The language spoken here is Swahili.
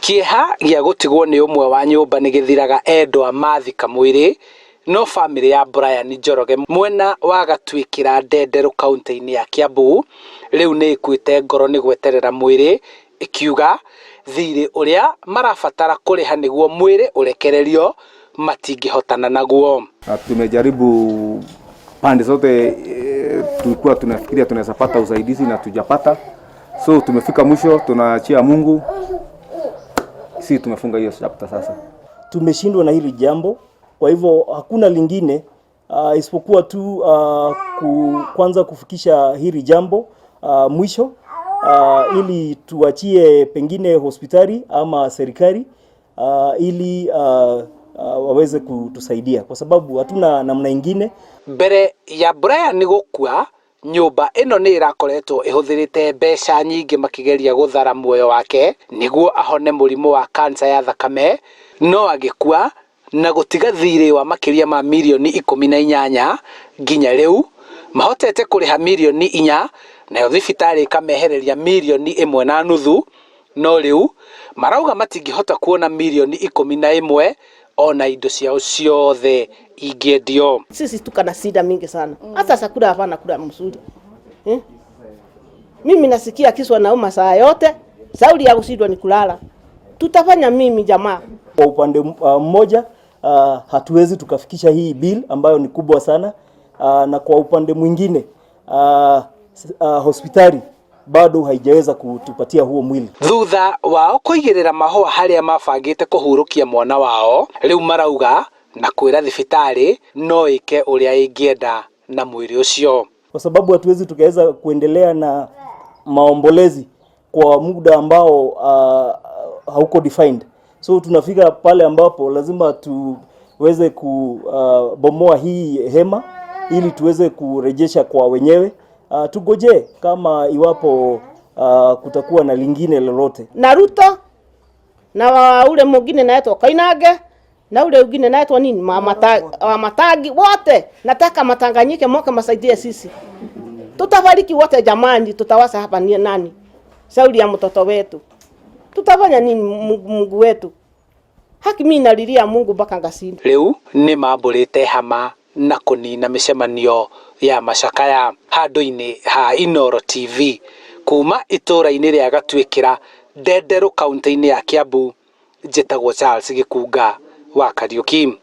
Kĩeha gĩa gũtigwo nĩ ũmwe wa nyũmba nĩ gĩthiraga endwa mathika mwĩrĩ, no bamĩrĩ ya Brian Njoroge mwena wa Gatuĩkĩra Ndenderũ kaũntĩ-inĩ ya Kiambu rĩu nĩ ĩkuĩte ngoro nĩ gweterera mwĩrĩ, ĩkiuga thirĩ ũrĩa marabatara kũrĩha nĩguo mwĩrĩ ũrekererio matingĩhotana naguo. Na tumejaribu pande zote, tulikuwa tunafikiria tunaweza pata usaidizi na tujapata, so tumefika mwisho, tunaachia Mungu. Si tumefunga hiyo chapter sasa. Tumeshindwa na hili jambo, kwa hivyo hakuna lingine isipokuwa tu kwanza kufikisha hili jambo mwisho ili tuachie pengine hospitali ama serikali ili waweze kutusaidia kwa sababu hatuna namna ingine. Mbere ya Brian gũkua, nyũmba ĩno nĩ ĩrakoretwo ĩhũthĩrĩte mbeca nyingĩ makĩgeria gũthara muoyo wake nĩguo ahone mũrimũ wa kansa ya thakame, no agĩkua na gũtiga thirĩ wa makĩria ma mirioni 18. Nginya rĩu mahotete kũrĩha mirioni 4, nayo thibitarĩ ĩkamehereria mirioni 1.5, no rĩu marauga matingĩhota kuona mirioni 11 ona indo ciao ciothe ingĩendio. Sisi tuko na shida mingi sana, hata chakula hapana kula mzuri, eh? Mimi nasikia kichwa nauma saa yote, sauli ya kushindwa ni kulala. Tutafanya mimi jamaa? Kwa upande mmoja hatuwezi tukafikisha hii bill ambayo ni kubwa sana, na kwa upande mwingine hospitali bado haijaweza kutupatia huo mwili. Thutha wao kũigĩrĩra mahũa harĩa mabangĩte kũhurũkia mwana wao, rĩu marauga na kwĩra thibitarĩ no ĩke ũrĩa ĩngĩenda na mwĩrĩ ũcio. Kwa sababu hatuwezi tukaweza kuendelea na maombolezi kwa muda ambao hauko defined. So tunafika pale ambapo lazima tuweze kubomoa hii hema ili tuweze kurejesha kwa wenyewe. Tugoje kama iwapo kutakuwa na lingine lolote. Na Ruto na ule mwingine naitwa Koinange na ule mwingine naitwa nini wa Matagi, wote nataka matanganyike moka masaidie sisi. Tutafariki wote jamani, tutawasa hapa ni nani? Sauli ya mtoto wetu. Tutafanya nini Mungu wetu? Haki mimi nalilia Mungu mpaka ngashinda. Rĩu nĩ mambũrĩte hama na kũnina mĩcemanio ya macakaya. Handũ-inĩ ha Inooro TV kuma itũũra-inĩ rĩa Gatuĩkĩra, Ndenderũ, kaũntĩ-inĩ ya Kiambu, njĩtagwo Charles Gĩkunga wa Kariuki.